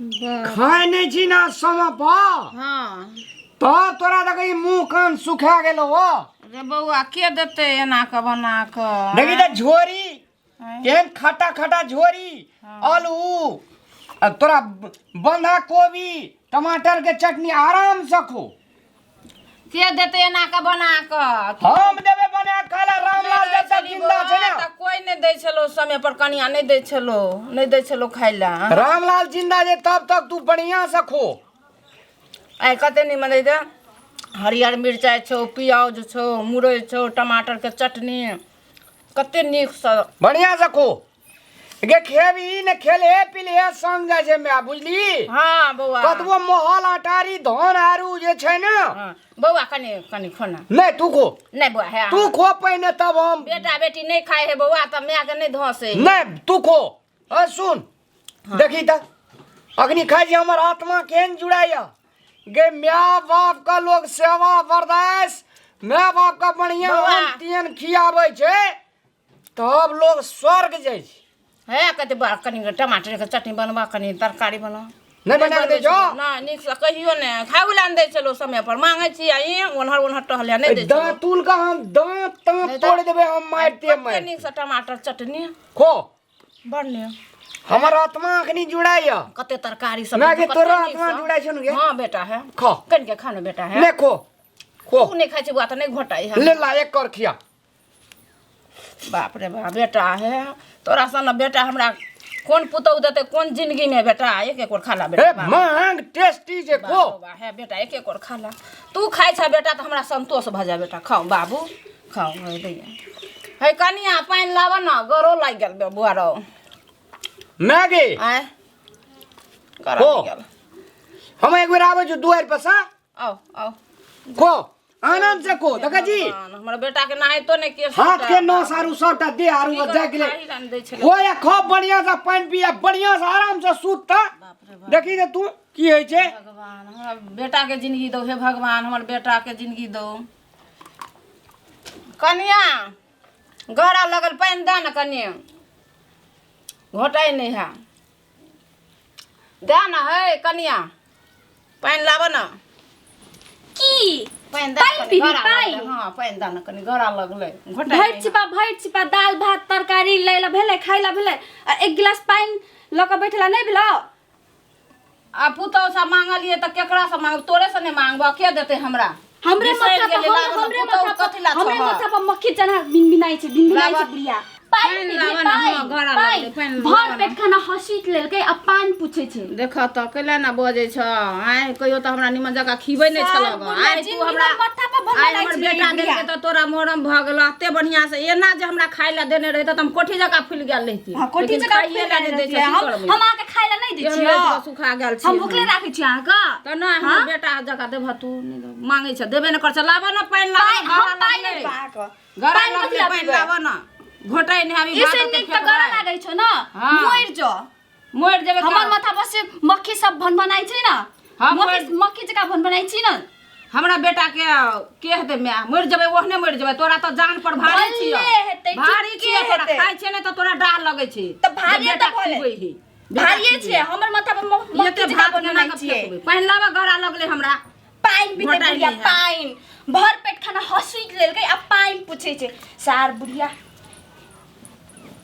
खाय नहि छी ना समय पर। हाँ। तब तोरा देखै मुंह कान सुखा गेलो हो। रे बौआ, के देतै एना कऽ बना कऽ? देखी तऽ झोरी केहन खटा खटा झोरी, आलू आ तोरा बंधा कोबी टमाटर के चटनी, आराम से खो। के देतै एना कऽ बना कऽ? हम देबै बना खाय ला। रामलाल जब तक जिंदा छै ने तऽ कोइ नहि दै छलो समय पर, कनिया नहि दै छलो, नहि दै छलो खाय ला। रामलाल जिंदा छै तब तक तू बढ़िया से खो। आइ कते निमन दै, हरियर मिरचाइ छौ, प्याज छौ, मुरइ छौ, टमाटरके चटनी, कते नीकसँ। बढ़िया से खो गे। खेबही ने, खेले पिले संग जाइ छै माय, बुझली? हाँ बौआ। कतबो महल अटारी धन आरू जे छै ने। हाँ, बौआ, कनि कनि खो ना। नहि, तू खो। नहि बौआ, हे। तू खो पहिने तब हम। बेटा बेटी नहि खाइ है बौआ, तऽ मायके नहि धसे। नहि, तू खो। अ सुन, देखी तऽ अखनी खाइ छी, हमर आत्मा केहन जुड़ाइया गे। माय बाप का लोग सेवा बर्दाश्त, माय बाप का बढ़िया बौआ। अन्न तियन खियाबै छै तब लोग स्वर्ग जाइ छै। हे, कते बा, कनि टमाटरके चटनी बनबा, कनि तरकारी बना। नहि बना कऽ दै छौ? नहि, नीकसँ कहियो नहि खाय लए नहि दै छलौ समय पर। मांगै छी आ ई ओन्हर ओन्हर टहले नहि दै छलौ। दाँतुल का हम दाँत ताँत नहि तोड़ देबै हम मारिते। कते मारि नीकसँ टमाटर चटनी। खो। बड़ नीक। हमर आत्मा अखनी जुड़ाइया। कते तरकारी सब। माय गे, कते तोरो नीकसँ। आत्मा जुड़ाइ छौ ने गे? हाँ बेटा, है। खो। कनिके खा ने बेटा, है। नहि, खो खो। तू नहि खाइ छै बौआ तऽ नहि घोटाइ है। ले ला, एक कर खिया। बाप रे बाप, बेटा हे, तोरा सन बेटा हमरा कोन पुतहु देतै कोन जिंदगी में? बेटा, एक एक और खा ला बेटा। हे, महंग टेस्टी जे खो। बाप रे बाप, हे बेटा, एक एक और खा ला। तू खाइ छ बेटा तऽ हमरा संतोष भऽ जाय। बेटा खाओ, बाबू खाओ। हे दैया, हे कनिया, पानि लाबऽ ने, गरो लागि गेल बे बुआ रौ। मैगी। आँय, गरो हो। लागि गेल। हम एक बेर आबै छी दुआरि पर से। आउ आउ। खो, आनंद से खो। देखै छी? भगवान, हमर बेटा के नहाइतो नहि केश। हाथ के नस आरू सबटा देह आरू की जागि गेलै। खाही ला नहि दै छलै। हो या खो, बढ़िया से पानि पिया, बढ़िया से आराम से सुत। तऽ बाप रे बाप। देखी जे तू की होइ छै। भगवान, हमरा बेटा के जिंदगी दौ। हे भगवान, हमर बेटा के जिंदगी दौ। कनिया, गहरा लगल, पानि दे ने कनि, घोटाइ नहि है, दे ने। हे कनिया, पानि लाबऽ ने। की? पानि दे पानि कनि, पीबी, गरा पानि? लगलै। हँ, पानि दे ने कनि, गरा लगलै, घोटाइ भरि नहि। छिपा भरि छिपा दालि भात तरकारी लै ला भेलै, खाइ ला भेलै, आ एक गिलास पानि लऽ कऽ बैठला नहि भेलौ? आ पुतहु से मांगलियै तऽ केकरा से मांगब? तोरे से नहि मांगबऽ, के देतै हमरा? हमरे बिसरि माथा पर गेलियै, हम लाबऽ ने, हमरे पुतहु माथा पर कथी ला हमरे छह? माथा पर मक्खी चना भिनभिनाइ छै, भिनभिनाइ छै। लाबऽ। बुढ़िया, पानि पानि पीबी, लाबऽ ने, पानि, हँ, गरा पानि। लगलै, पानि भर लाबऽ ने। पेट खाना हँसीट लेलकै आ पानि पूछै छै। देख तऽ, कैला ने बजै छ? आँय, कहियो तऽ हमरा निमन जकाँ खिबै नहि सार छलऽ। बुढ़िया, आँय, तू जिनगी हमरा भर माथा पर आइ भनभनाइ हमर छलै बेटा ई बुढ़िया। देलकै तऽ तोरा मोरम भऽ गेलौ। एते बढ़िआँ से एना जे हमरा खाय लए देने रहितै तऽ हम कोठी जकाँ फुलि गेल रहिती। हाँ, कोठी लेकिन जकाँ खाइए फुलि लए गेल नहि दै छै, रहितियै। की हम करबै? हम अहाँके खाय लए नहि दै केहन छियै? राति कऽ सुखा गेल छी। हम भुखले राखै छी अहाँके? तऽ नहि, हमर हाँ? बेटा जकाँ देबह तू? नहि देबह। मांगै छ, देबे नहि करै छ। लाबऽ ने पानि, लाबऽ पानि ने, हम गरा पानि नहि लगलै। देबै अहाँके। गरा पानि कथी लगलै, लए पानि पीबै? लाबऽ ने, घोटाइ नहि आबी। ई से नीक तऽ गरा लागै छौ ने, हाँ। मरि जो। मरि जेबै। हमर माथा पर से मक्खी सब भनभनाइ छै ने। हाँ, मक्खी मक्खी जकाँ भनभनाइ छी ने। हमरा बेटा के के हेतै माय? मरि जेबै, ओहने मरि जेबै। तोरा तऽ जान पर भारी छियौ। भले हेतै, भारी ठीके छियौ तोरा। हेतै। खाइ छै ने तऽ तोरा डाह लगै छै। तऽ भारिये जे बेटा तऽ भले। खिबै है, बेटा भारिये खिबै। छै हमर माथा पर मक्खी एते जकाँ भात केना भनभनाइ कऽ छियै। फेकबै? पानि लाबऽ, गरा लगलै हमरा। पानि पीते घोटाइ बुढ़िया नहि है। पानि। भर पेट खाना हँसुति लेलकै आ पानि पूछै छै सार बुढ़िया।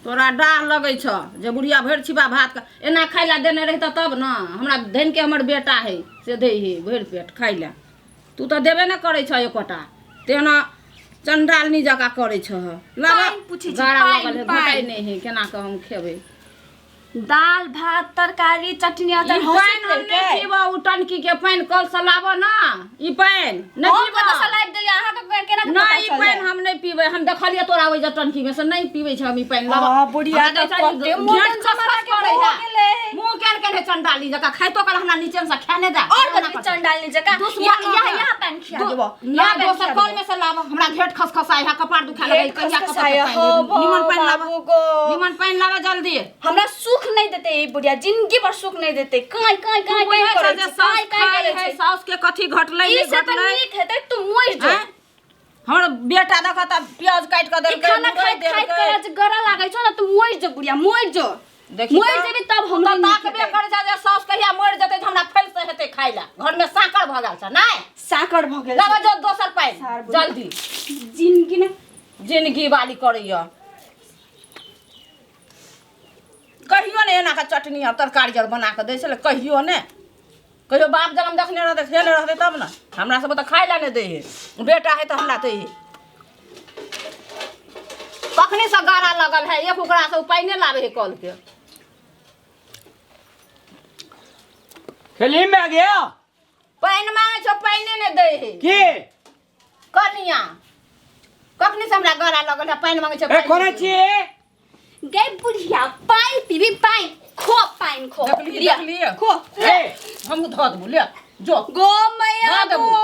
तोरा डाह लगै छ जे बुढ़िया भरि छिपा भात के एना खाइ लए देने रहितऽ तब ने। हमरा धनि के हमर बेटा है से दै है भरि पेट खाइ लए। तू तऽ देबे नहि करै छह एकोटा, तेना चण्डालनी जकाँ करै छह। लाबऽ, पानि पूछै छै, गरा पानि, लगल है, पानि। घोटाइ नहि है, केना कऽ हम खेबै? दाल भात तरकारी चटनी अचार ई हँसुति पानि हम नहि लेलकै। पीबऽ। ओ टंकी के पानि कल से लाबऽ ने, ई पानि नहि हम पीबऽ। कतऽ से लाबि देलियै अहाँके? केना के पता नहि, ई चललै? पानि हम नहि पीबै। हम देखलियै तोरा ओहि जे टंकी में से। नहि पीबै छै हम ई पानि, लाबऽ। आ, बुढ़िया हमरा तऽ दै छै, कते घेंट मॉडर्न खस जमाना खस के करै भऽ है। गेलै। मुँह केहन केहन है, चंडाली जकाँ खाइतो काल हमरा नीचे से खाए नहि दे। और कथी चंडालनी जकाँ? दुश्मन यहाँ हो यहाँ गया। यहाँ पानि खिया देबो। ना, यहाँ पानि दोसर खिया कल देबो। में से लाबऽ। हमरा घेंट खसखसाइ है, कपार दुखाए लगै घेंट कहिया कतऽ खसखसाइ के है, पानि हो लेब। निमन पानि लाबऽ। बाबू गो। निमन पानि लाबऽ जल्दी। हमरा सुख नहि देतै ई बुढ़िया, जिंदगी भर सुख नहि देतै। काँय काँय तू काँय काँय बुझै करै छह जे छै, साउस काँय काँय खाइ करै है, छै। साउस के कथी घटलै ई नहि से तऽ घटलै? नीक हेतै तू मरि जो। आँय? हमर बेटा देखऽ तऽ प्याज काटि कऽ ई देलकै, खाना मुरइ खाइत खाइत देलकै। तोरा जे गरा लागै छौ ने, तू मरि जो बुढ़िया, मरि जो। देखी मरि तऽ। जेबी तब हमरा तऽ नीक ताकबे हेतै। करै छै जे साउस कहिया मरि भऽ गेल छ नहि साकर भऽ गेल लाबऽ जो दोसर पानि सार बुढ़िया। जल्दी जिनगी ने जिनगी वाली करैया कहियो ने एना कऽ चटनी आ तरकारी आर बना कऽ दै छलै कहियो ने कहियो बाप जनम देखने रहतै खेने रहतै तब ने हमरा सबके तऽ खाय लए नहि दै है बेटा है तऽ हमरा दै है कखने से गारा लगल है एक ओकरा से पानि लाबै है कल के खेली में गया पानि मांगे छौ पानि नहि दै है की कनिया कखने से हमरा गला लगल है पानि मांगे छौ ए कोने छियै गै बुढ़िया पानि पीबी पानि खो पानि खो देखलियै, लिअ, देखलियै। खो ए हमहूँ धऽ देबू ले जो गो मैया धऽ देबू। गो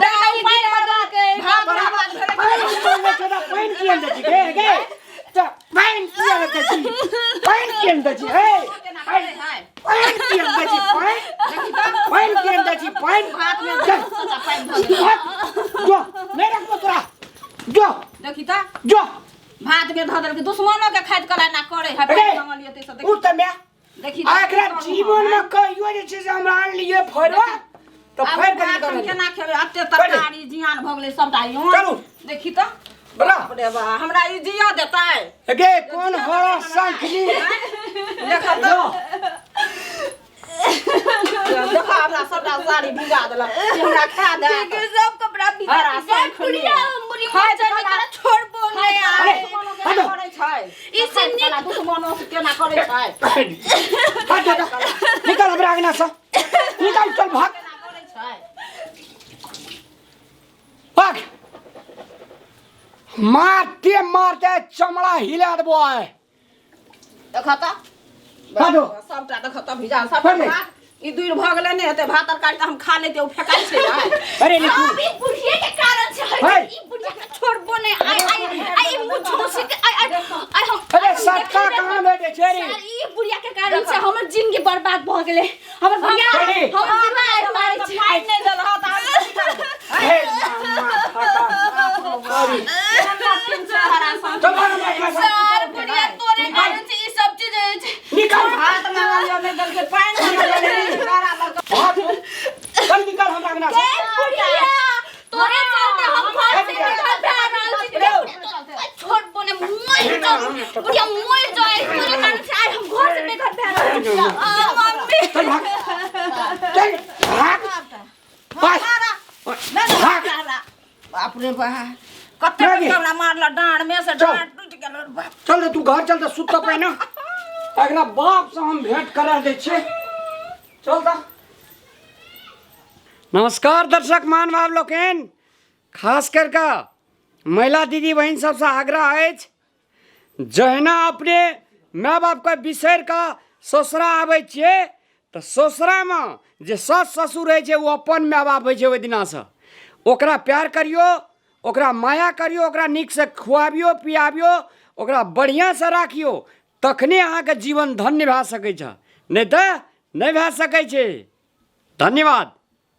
दालि पानि गिरा बर्बाद देलकै। भात बर्बाद भेलै पानि किया दै छी पानि किया दै छी गे गे तऽ पानि किया दै छी पानि किया दै छी ए केना करै है पानि किया दै छी पानि पानि किया दै छी पानि भात में चल, सबटा पानि धऽ देलकै। भाग, जो नहि रखबो तोरा जो देखी तऽ जो भात में धऽ देलकै दुश्मनो के खाइत कला ना करे है अरे पानि मंगलियै तै से ओ देखी तऽ माय देखी आ एकरा जीवन में कहियो जे छै से हमरा आनलियै फड़वा तऽ आब फाड़ि कऽ भात हम निकाललियै केना खेबै एते तरकारी जियान भऽ गेलै सबटा इहो चलू। देखी तऽ बला। बाप रे बा हमरा ई जिया देतै गे कोन हरा शंखनी देखऽ तऽ जो देखऽ हमरा सबटा साड़ी भिगा देलक ई हमरा खा दे देखियौ, सब कपड़ा भीजा हरा देलकै। गै शंखनी। बुढ़िया हम बुढ़ी खाइत मचल कला- एकरा छोड़बो नहि अरे, आइ। हटो। करै छै ई से नीक दुश्मनो से केना करै छै हट जा निकल हमरा अंगना से निकल चल भाग केना करै छै भाग मारते मारते चमड़ा हिला देबो आय देखऽ तऽ हटो। सबटा देखऽ तऽ भिजा सबटा अरे। भात ई दूर भऽ गेलै नहि हेतै भात तरकारी तऽ हम खा लेतै ओ फेकाइ छै ने अरे निकू अब ई बुढ़िए के कारण छै है। ई बुढ़िया के छोड़बो नहि आइ आइ आइ ई मुँह झोंसी के आइ आइ आइ हम अरे सटका कहाँ भेटै छै रे सर ई बुढ़िया के कारण से हमर जिंदगी बर्बाद भऽ गेलै हमर बुढ़िया अरे। हमर बुढ़िया आइ मारै छै पानि नहि देलह तऽ हम की करबै? हे मामा फाटा सॉरी चल भाग हमरा अंगना से। सर बुढ़िया तोरे कारण से ई सब चीज होइ छै निकल भात मंगलियो नहि देलकै पानि मंगलियो गारा लग भाग चल निकल हमरा अंगना से ए बुढ़िया तोरे चलते हम घर से निकल जा रहल छी छोड़बो नहि मरि जाऊ बुढ़िया मरि जाए तोरे कारण से आइ हम घर से बेघर भए रहल छी आ, मम्मी चल भाग चल भाग भाग भाग बाप रे बा कते लगे। हमरा मारल डाँड़ में से चल। डाँड़ टूटि गेल रे बाप चल रे तू घर चल तऽ सुत पहिने एकरा बाप से हम भेंट करा दै छियै चल तऽ नमस्कार दर्शक महानुभाव लोकनि खास करि कऽ महिला दीदी बहिन सबसँ आग्रह अछि जहिना अपने माय बापके बिसरि कऽ ससुरा आबै छियै तऽ ससुरामे जे सास ससुर होइ छै ओ अपन माय बाप होइ छै ओहि दिनासँ ओकरा प्यार करियौ ओकरा माया करियौ ओकरा नीकसँ खुआबियौ पियाबियौ ओकरा बढ़िआँसँ राखियौ तखने अहाँके जीवन धन्य भए सकै छै नहि तऽ नहि भए सकै छै धन्यवाद।